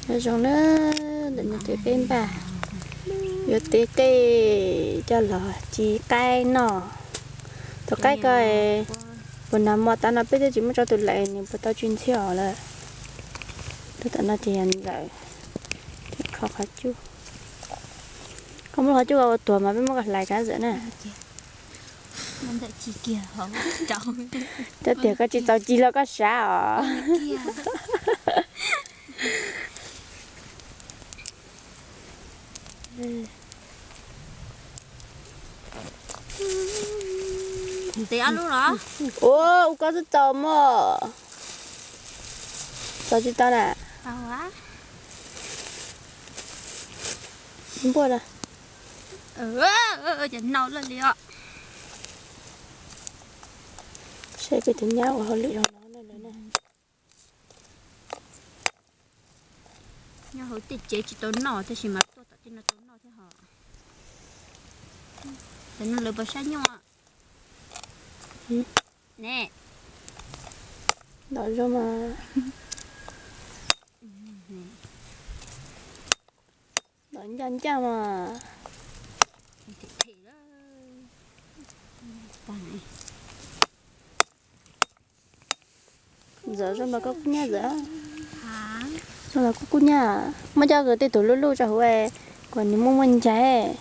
Nyob zoo na, ntawm no ces peb npaj yuav tev qej coj los ci qaib noj. Tus qaib ko puas nag hmo tav no peb twb tsis muab tso tus lawm, nws puas tau tsw ntxhiab os lawm. Tus tom no ces yog ntxawm, kho qhov cub. Koj muab qhov cub ko ua tuag mas peb muab koj hlais kav ntxawm na. Cov tias koj tsis txaus ci los koj sav os. Ntev ob lub los? Ua, ua koj twb txaus mog. Txaus tsis tau na. Npuaj na. Ces nau lawm li os. Saib peb tus nyab ua hauj lwm zoo no na. Nyob hauv tej tsev tsis tau noj tab sis mas tuaj tom tej no tau noj thiab hos. Tam no lawv puas saib nyuj ne? Ntom zoo mas. Ntom ncaj ncaj mas. Ntxawm zoo los koj kub nyab ntxawm. Zoo los koj kub nyab. Muab coj tej tus lub lub tso hauv kom nws muaj muaj ncaig.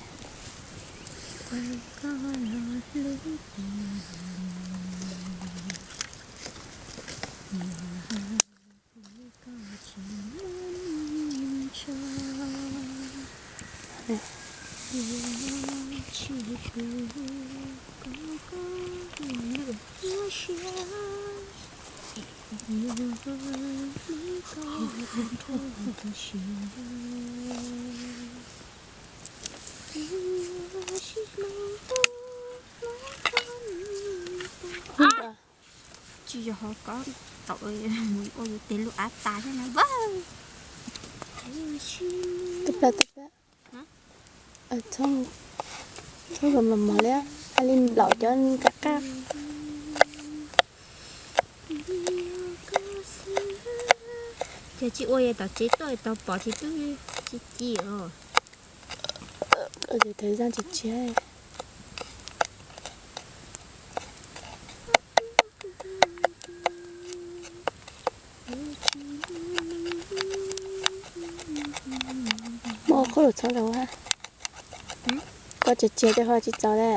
Tsis yog hov ko, tau mus ua yus tes lub av tas thiab na. Tub pab, tub pab. Txhob mos mos li, hais li nplaum cov qab qab. Ces tsis ua tom tsev tuaj tau pom ces twb tsis ci os. Thời gian tsis tshiab. Muab qhob lus txhob rau ha. Koj tsis txiag tej ho tsis txaus lawm.